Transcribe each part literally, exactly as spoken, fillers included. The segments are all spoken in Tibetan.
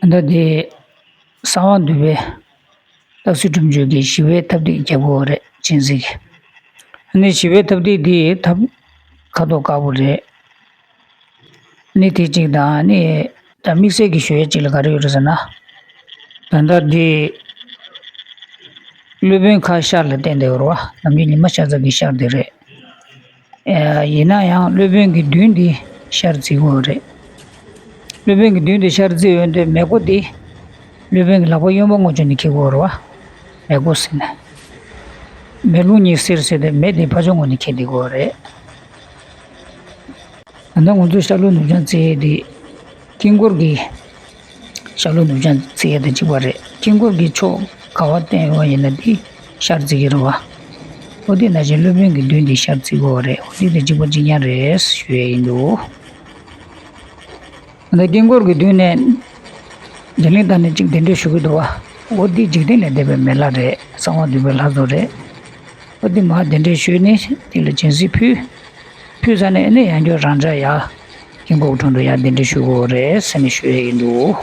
ད་དེ་གསང་བ་འདུས་པའི་སྟག་གཟིག་སྒྲུབ་མཆོད་ཀྱི་ཞི་བའི་ཐབ་ཏིག་རྒྱབ་ཀྱི་ཡོད་རེད། སྤྱན་གཟིགས་ཀྱི། ཨ་ནི་ཞི་བའི་ཐབ་ཏིག་འདི་ཐབ་ཁ་དོག་དཀར་པོ་རེད། ནི་དེ་གཅིག་དང་ནི་ད་དམིགས་བསལ་གྱི་ཞུ་ཡས་གཅིག་ལ་ག་རེ་ཡོད་རེད་ཟེར་ན། ད་ལྟ་འདི་སློབ་དཔོན་ཁ་ཤར་ལ་བསྟན་བསྡད་ཡོད་རེད་བ། ནམ་རྒྱུན་ཉི་མ་ཤར་ས་གི་ཤར་དེ་རེད། ཨེ་ཡིན་ན་ཡང་སློབ་དཔོན་གྱི་མདུན་འདི་ཤར་བརྩི་གི་ཡོད་རེད། སློབ་དཔོན་གྱི་མདུན་འདི་ཤར་བརྩི་ཡོད་དུས་མེ་སྒོ་འདི་སློབ་དཔོན་གྱི་ལག་པ་གཡོན་པ་ངོས་ཕྱོགས་ནས་འཁྱེར་གྱི་ཡོད་རེད་བ། མེ་སྒོ་ཟེར་ནས། མེ་རླུང་གཉིས་སེར་སེར་དེ་མེ་འདི་ཕར་ཕྱོགས་ངོས་ནས་འཁྱེར་བསྡད་ཀྱི་ཡོད་རེད། ད་ལྟ་ང་ཚོ་ཤར་ལྷོ་ནུབ་བྱང་བརྩི་ཡས་འདི་དཀྱིལ་འཁོར་གྱི་ཤར་ལྷོ་ནུབ་བྱང་བརྩི་ཡས་དང་གཅིག་པ་རེད། དཀྱིལ་འཁོར་གྱི་ཕྱོགས་ག་པར་བསྟན་ཡོད་པ་ཡིན་ན་འདི་ཤར་བརྩི་གི་རེད་བ། འོ་དེ་ནང་བཞིན་སློབ་དཔོན་གྱི་མདུན་འདི་ཤར་བརྩི་གི་ཡོད་རེད། འོ་དེ་དང་གཅིག་པ་གཅིག་རྐྱང་རེད་ཞུ་ཡས་ཡིན་འདུག་ད་དཀྱིལ་འཁོར་གྱི་མདུན་ནས་རྒྱ་གླིང་བཏང་ནས་གཅིག་གདན་འདྲེན་ཞུ་གི་འདུག་བ། འོ་འདི་འཇིག་རྟེན་ལས་འདས་པའི་མི་ལ་རེད། གསང་བ་འདུས་པའི་ལྷ་ཚོགས་རེད། འོ་འདི་མར་གདན་འདྲེན་ཞུས་ནས་དེ་ལ་སྦྱིན་སྲེག་ཕུལ། ཕུལ་ཚར་ནས་ཨ་ནི་ཡང་བསྐྱར་རང་འཇགས་ཡར་དཀྱིལ་འཁོར་གྱི་དྲུང་དུ་ཡར་གདན་འདྲེན་ཞུ་དགོས་རེད་ཟེར་ནས་ཞུ་ཡས་ཡིན་འདུག་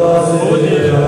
བོ་དེ་